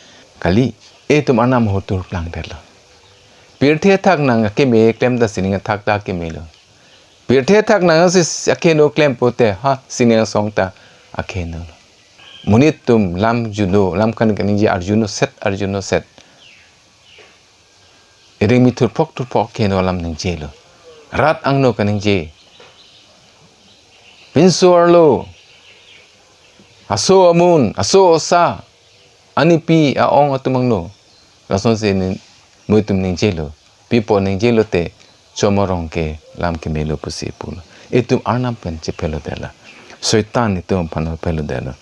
Kali, itum Arnam ahotur plangdetlo. Pirthe athak nang akeme klem ta sining athak ta akemelo. Pirthe athak nangsi akeheno klem pute ha sining asong ta akeheno. Monit atum lam juno, lam kan kaningje arjuno set, arjuno set. Iring mithur phok thur phok keheno alam ningjelo. Rat angno kaningje. Pinso arlo. Aso amun, aso osa. Anipi aong atum angno. Lasonsi ni muitum ningjelo. Pi apot ningjelote Chomorong ke lam kemelo pusi pulo. Itum Arnam pen chephelodetlo. Soitan itum aphan phelodetlo.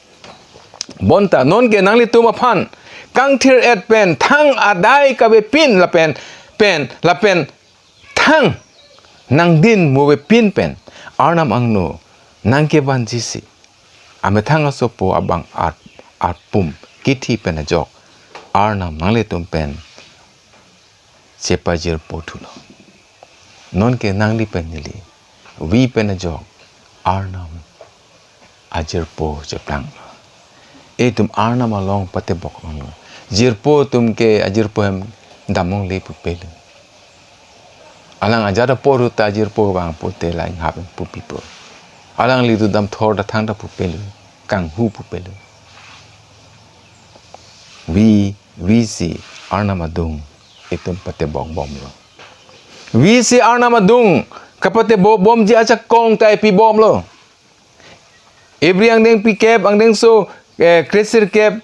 Bonta nonke nanglitum aphan kangthir-et pen thang adai kavepin lapen pen lapen thang nangdin muvepin pen Arnam angno nangkevanjisi amethang asopo abang ar arpum kithi pen ajok Arnam nanglitum pen chepajirpo thulo. Nonke nangli pen neli vi pen ajok Arnam ajirpo cheplanglo. Itum Arnam along patebok longlo. Jirpo atum ke ajirpo hem damlongle pupelo. Alang ajat apor ahut ta ajirpo vang pute la inghap pupipo. Alangli tu damthor ta thangta pupelo. Kanghu pupelo. Vi, visi Arnam adung ilitum patebok bomlo. Visi Arnam adung kapatebok bomji ajakong ta pi bomlo. Ibri angdengpi kep, angdengso, eh, kresirkep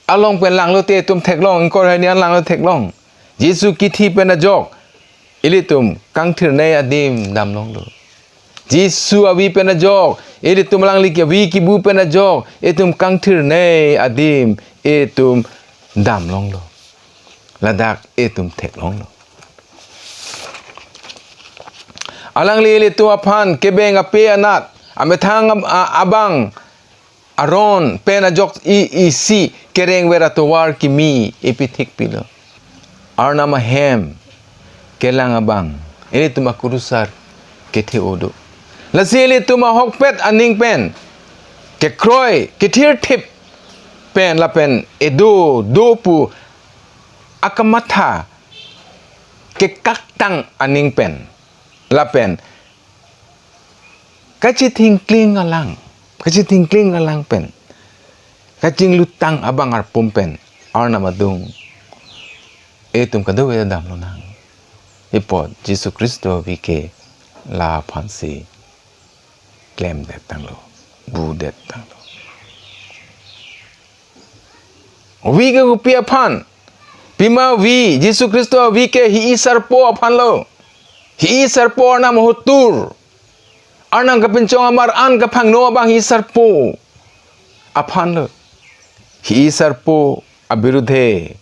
along pen langlote itum theklong, ingkoi ra hini an langlo theklong. Jisu kithi pen ajok ilitum kangthirnei adim damlonglo. Jisu avi pen ajok ilitum, alangli ke avi kibu pen ajok itum kangthirnei adim itum damlonglo. Ladak itum theklonglo. Alangli ilitum aphan kebeng ape anat, amethang ab-, a-, abang aron pen ajok i isi kereng ver atovar kimi ipithik pilo. Arnam ahem kelang abang ilitum akurusar kethe-o do. Lasi ilitum ahokpet aning pen kekroi kethirthip pen lapen edo do pu akamatha kekaktang aning pen lapen kachithingkling alang, kachithingkling alang pen kachinglutang abang arpum pen Arnam adung itum kadokave damlonang. Ipot Jisu Khristo avi ke laphansi klemdet tanglo, budet tanglo. Avi ke kopi aphan? Pima avi, Jisu Khristo avi ke hi-i sarpo aphanlo. Hi-i sarpo, Arnam ahotur, Arnam kapinchong amar an kaphangno abang hi-i sarpo aphanlo. Hi-i sarpo abirudhe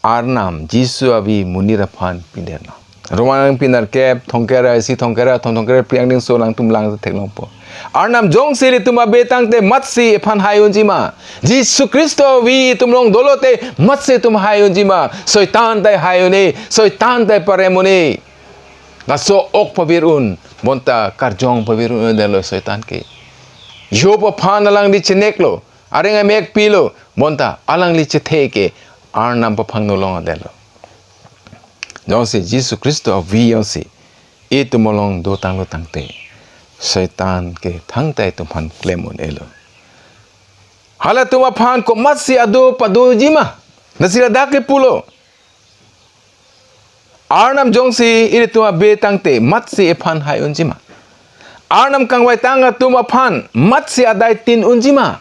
Arnam Jisu avi monit aphan pidetlo. Roman pi nerkep, thomkep ra isi, thomkep ra thom, thomkep ra phli angdengso alangtum lang theklongpo. Arnam jongsi ilitum abe tangte matsi iphan hai unjima? Jisu Khristo avi itum along dolote matsi itum hai unjima? Soitan ta hai un-e, soitan ta parem un-e. Laso ok pavir un, bonta karjong pavir un-edetlo soitan ke. Job aphan alangli chineklo, areng amek pilo, bonta alangli chethe ke Arnam paphangno longdetlo. Jongsi Jisu Khristo avi jongsi itum along dotanglo tangte, soitan ke thangta itum aphan klem un-elo. Halatum aphan komatsi ado padojima? Lasi ladak ke pulo. Arnam jongsi ilitum abe tangte matsi iphan hai unjima? Arnam kangvaitang atum aphan matsi adai tin unjima?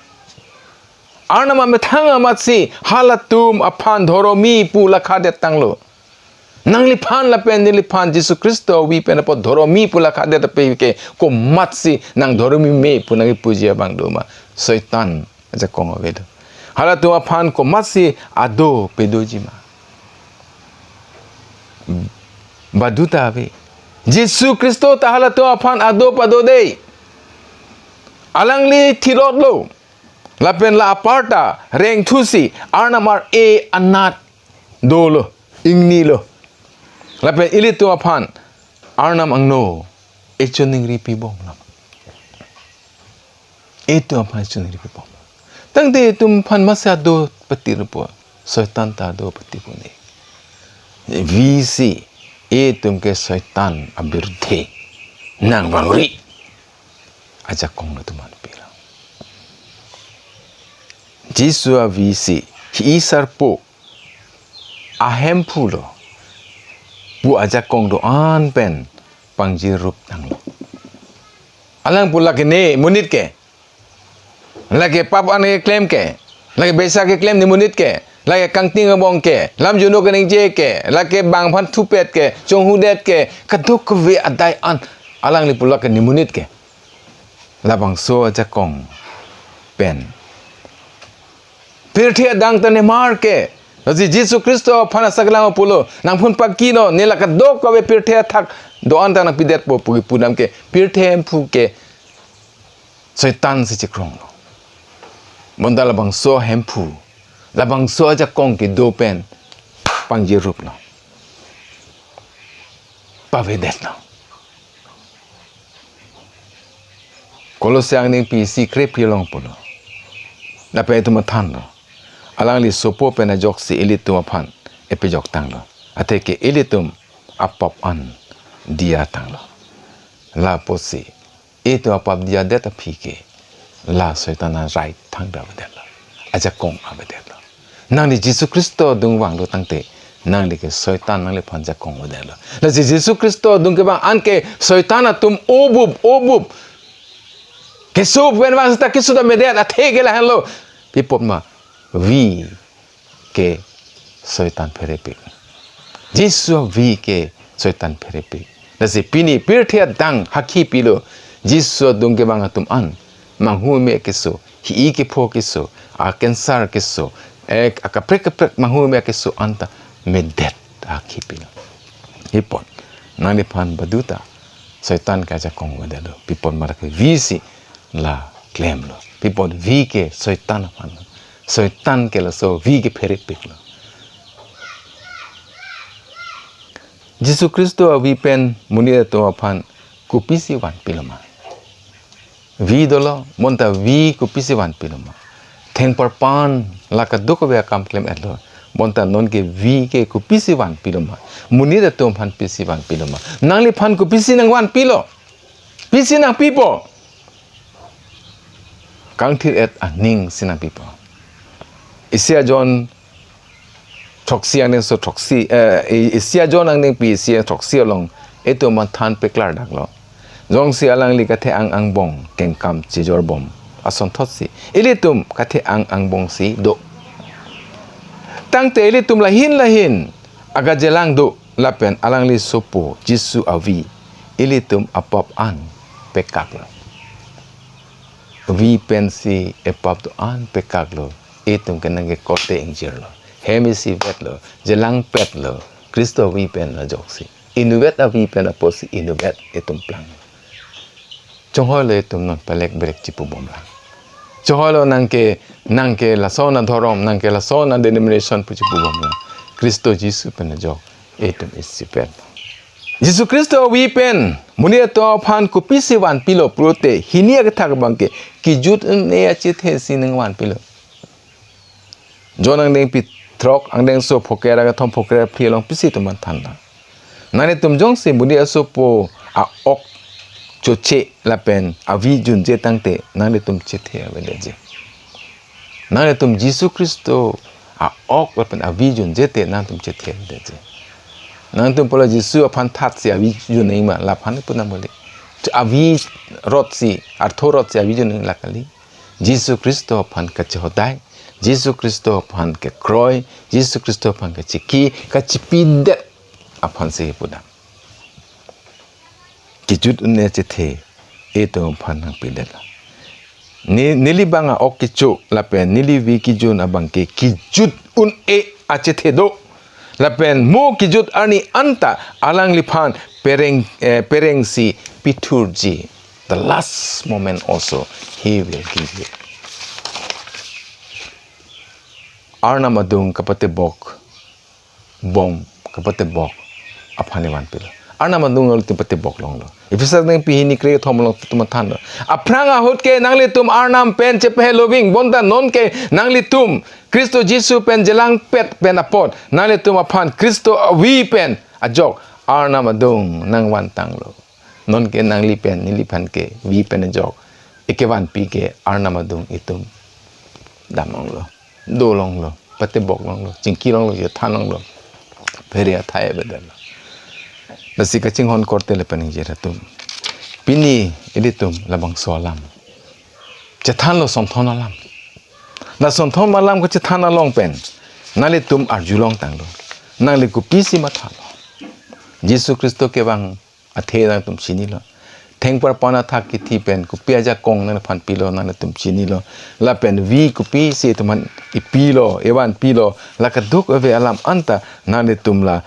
Arnam amethang amatsi halatum aphan dhoromi pu lakhadet tanglo. Nangliphan lapen neliphan Jisu Khristo avi pen apot dhoromi pu lakhadet ape ke komatsi nang dhoromi me pu nangkipuji abang doma? Soitan ajakong ave do. Halatum aphan komatsi ado padojima? Baduta ave. Jisu Khristo ta halatum aphan ado padode. Alangli thilotlo. Lapen la aparta rengthusi Arnam ar-e anat dolo, ingnilo. Lapen ilitum aphan Arnam angno echoningri pibomlo. Itum aphan echoningri pibom. Tangte itum aphan matsi ado patirpo? Soitan ta ado patirpo ne. Visi itum ke soitan abirudhe nangvangri ajakong lo tuman pilo. Jisu avisi hi-i sarpo ahemphu lo pu ajakong do-an pen pangjirup tanglo. Alang pu lake ne monit ke, lake pap an keklem ke, lake besa keklem ne monit ke, lake kangting abong ke, lam juno keningje ke, lake bang aphan thupet ke, chonghudet ke, kadokave adai an alangli pu lake ne monit ke. Labangso ajakong pen pirthe adang ta nemar ke. Lasi Jisu Khristo aphan asaklang pulo, nangphun pakino, ne la kadokave pirthe athak do-an ta nangpidetpo pu kipu dam ke, pirthe hemphu ke soitan si chikronglo. Bonta labangso hemphu, labangso ajakong kedo pen pangjiruplo, pavedetlo. Kolose angdengpi isi krephli along pulo. Lapen itum mathanlo, alangli sopo pen ajoksi ilitum aphan epejok tanglo. Atheke ilitum apap an diya tanglo. Lapusi itum apap diyadet aphi ke la soitan arai thangta avedetlo, ajakong avedetlo. Nangli Jisu Khristo adung vanglo tangte, Nangli ke Soitan nangliphan jakong avedetlo. Lasi Jisu Khristo adung kevang an ke Soitan atum obup, obup. Keso pen vang seta keso ta medet, athe ke lahenlo. Pi apot ma, vi ke Soitan pherepik. Jisu avi ke Soitan pherepik. Lasi pini pirthe adang hakhi pilo. Jisu adung kevang atum an manghu me keso, hi-i kepho keso, a cancer keso, ek akaprek kaprek manghu me keso anta medet hakhi pilo. Pi apot nangliphan baduta Soitan ke ajakong avedetlo. Pi apot ma lake vi si la klemlo. Pi apot vi ke Soitan aphan. Soitan ke laso vi ke pherepiklo. Jisu Khristo avi pen monit atum aphan kopisi vanpilo ma? Vi dolo, bonta vi kopisi vanpilo ma? Thengparpan la kadokave akam klem-etlo. Bonta non ke vi ke kopisi vanpilo ma? Monit atum aphan pisi vanpilo ma? Nangliphan kopisi nangvanpilo? Pisi nangpipo? Kangthir-et aning si nangpipo. Isi ajon throksi angdengso throksi, eh, i-, isi ajon angdengpi isi throksi along itum aphan than peklardaklo. Jongsi alangli kathe-ang angbong kengkam chijorbom asonthotsi ilitum kathe-ang angbong si do. Tangte ilitum lahin lahin akajelang do lapen alangli asopo Jisu avi ilitum apap an pekaklo. Vi pensi epap do-an pekaklo. Itum ke nangkekorte ingjirlo. Hem isivetlo, jelangpetlo. Khristo avi pen ajoksi. Inutvet avi pen apotsi inutvet itum plang. Chonghoilo itum non palek brek chipubomlang. Chonghoilo nangke, nangke lason adhorom, nangke lason adenomination pu chipubomlang. Khristo Jisu pen ajok itum isipet. Jisu Khristo avi pen monit atum aphan kopisi vanpilo pulote hini akethak abangke kejut un-e achethe si nangvanpilo. Jon angdengpi throk, angdengso phokre ra kethom, phokre ra phli along pisi itum aphan thanlo. Nanglitum jongsi monit asopo a-ok choche lapen avi junje tangte nanglitum chethe avedetji. Nanglitum Jisu Khristo a-ok lapen avi junje te nangtum chethe avedetji. Nangtum pulo Jisu aphan thatsi avi jun-e ma, laphan pu nang mole. Avi rotsi, artho rotsi avi jun-e la kali. Jisu Khristo aphan kachehodai, Jisu Khristo aphan kekroi, Jisu Khristo aphan kachiki, kachipidet aphansi pu dam. Kejut un-e achethe itum aphan nangpidetlo. Ne, neli abang a-ok kecho lapen neli avi kejun abangke kejut un-e achethe do. Lapen mo kejut arni anta alangliphan pereng, eh, perengsi pithurji. The last moment also he will give you. Arnam adung kapatebok bom, kapatebok aphan neli vanpilo. Arnam adung lo itum patebok longlo. Ephesus angdengpi hini kre-kethom along itum mathanlo. Aphrang ahut ke nanglitum Arnam pen chepaheloving, bonta nonke nanglitum Khristo Jisu pen jelangpet pen apot nanglitum aphan Khristo avi pen ajok Arnam adung nangvantanglo. Nonke nangli pen neliphan ke vi pen ajok ekevanpi ke Arnam adung itum dam longlo, do longlo, patebok longlo, chingki longlo, chethan longlo, phere athai avedetlo. Lasi kachinghon korte lapen ingjir atum, pini ilitum labangso alam chethanlo, sonthom alam. La sonthom alam kachethan along pen nanglitum arjulongtanglo. Nangli kopisi mathalo? Jisu Khristo kevang athe nangtum chinilo. Thengparpan athak kithi pen kopi ajakong nangphan pilo nangtum chinilo. Lapen vi kopisi itum aphan ipilo, evanpilo, la kadokave alam anta nanglitum la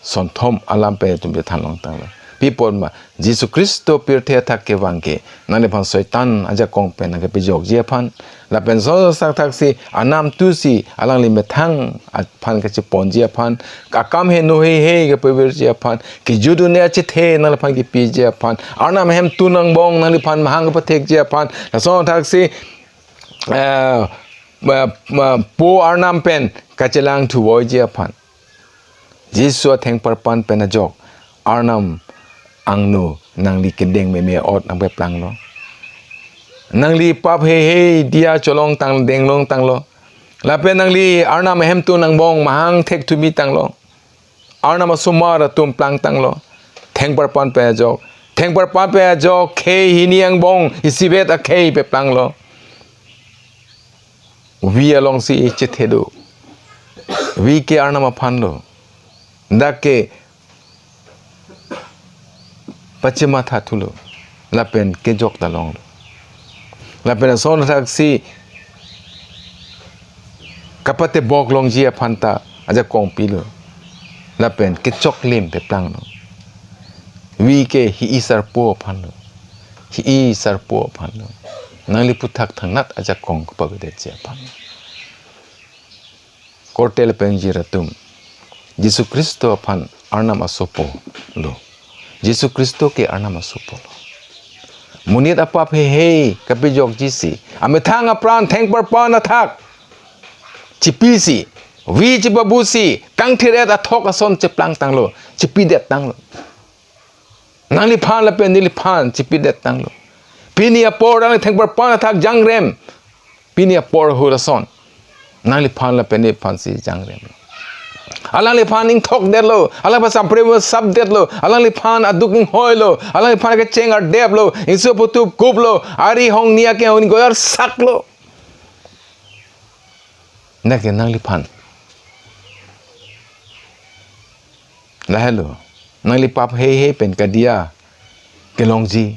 sonthom alam pen itum chethan longtanglo. Pi apot ma, Jisu Khristo pirthe athak kevang ke nangliphan Soitan ajakong pen nangkepejokji aphan, lapen sosak thaksi anam tusi alangli methang aphan kachiponji aphan, akam heno heihei kapavirji aphan, kejut un-e achethe nangliphan kipiji aphan, Arnam ahemtun angbong nangliphan mahang kapathekji aphan, lason thaksi, eh, ma, ma, Po Arnam pen kachelang thuvoiji aphan. Jisu athengparpan pen ajok Arnam angno nangli kedeng meme ot nangpeplanglo. Nangli pap heihei diya cholongtang, denglongtanglo. Lapen nangli Arnam ahemtun angbong mahang thekthumi tanglo. Arnam asomar atum plangtanglo. Thengparpan pen ajok. Thengparpan pen ajok khei hini angbong isivet akhei peplanglo. Vi alongsi chethe do. Vi ke Arnam aphanlo. Dak ke pachemathathulo. Lapen kejok ta longlo. Lapen ason thaksi kapatebok longji aphan ta ajakong pilo. Lapen kechoklim peplanglo. Vi ke hi-i sarpo aphanlo. Hi-i sarpo aphanlo. Nangli aphuthak thangnat ajakong kepavedetji aphan. Korte lapen jirpo atum, Jisu Khristo aphan Arnam asopo lo. Jisu Khristo ke Arnam asopo lo. Monit apap heihei kapejokjisi, amethang apran thengparpan athak chipisi, vi chipabusi, kangthir-et athok ason cheplangtanglo, chipidettanglo. Nangliphan lapen neliphan chipidettanglo. Pini apor alangli thengparpan athak jangrem. Pini apor ahut ason nangliphan lapen neliphansi jangremlo. Alangliphan ingthokdetlo, alangliphan samprem sapdetlo, alangliphan aduk inghoilo, alangliphan kecheng ardeplo, ingso putup kuplo, ari hongni akehongni goyar saklo. Nake nangliphan lahelo, nangli pap heihei pen kadiya kelongji.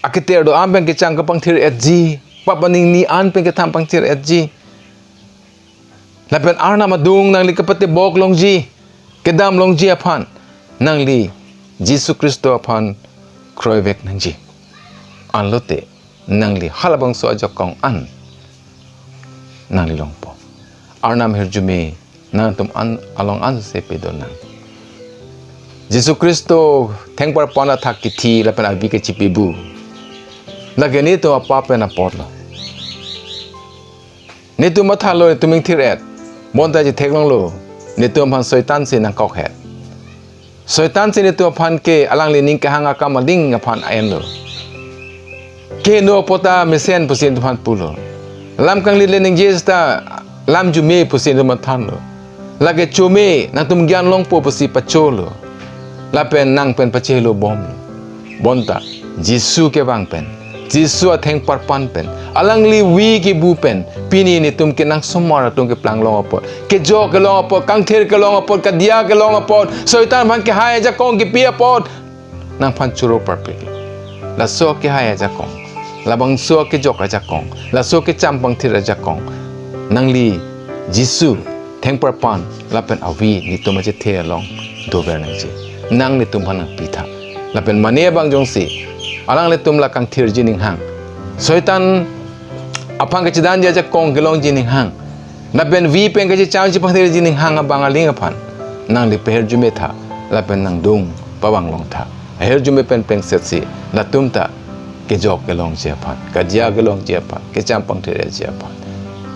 Aketer do-an pen kecham kapangthir-etji, pap aningni an pen ketham pangthir-etji. Lapen Arnam adung nangli kapatebok longji, kedam longji aphan, nangli Jisu Khristo aphan kroivek nangji. Anlote nangli halabangso ajakong an nangli longpo. Arnam ahirjume nangtum an along ansi pedonang. Jisu Khristo thengparpan athak kithi lapen avi kechipibu. Lake netum apap pen apotlo. Netum mathalo, netum ingthir-et. Bonta chetheklonglo. Netum aphan Soitansi nangkokhet. Soitansi netum aphan ke alangli ning kehang akam aling aphan enlo. Keheno apot ta mesen pusi netum aphan pulo. Lam kanglit le ningje seta lam arjume pusi netum aphan thanlo. Lake arjume nangtum gyan longpo pusi pacholo. Lapen nang pen pachelo bomlo. Bonta Jisu kevang pen, Jisu athengparpan pen, alangli vi kebu pen, pini netum kenangsomar atum keplang long apot, kejok kelong apot, kangthir kelong apot, kadiya kelong apot, Soitan aphan kehai ajakong kipi apot, nangphan choro parpiklo. Laso kehai ajakong, labangso kejok ajakong, laso kecham pangthir ajakong, nangli Jisu thengparpan lapen avi netum achethe along dover nangji. Nang netum aphan nangpitha. Lapen mane abang jongsi alanglitum la kangthirji ninghang, Soitan aphan kachedanji ajakong kelongji ninghang, lapen vi pen kachecham chepangthirji ninghang abang aling aphan nangli pahirjumetha, lapen nangdung pavang longtha. Ahirjume pen pengsetsi latum ta kejok kelongji aphan, kadiya kelongji aphan, kecham pangthir-etji aphan,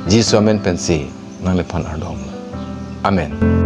Jisu amen pensi nangliphan ardom. Amen.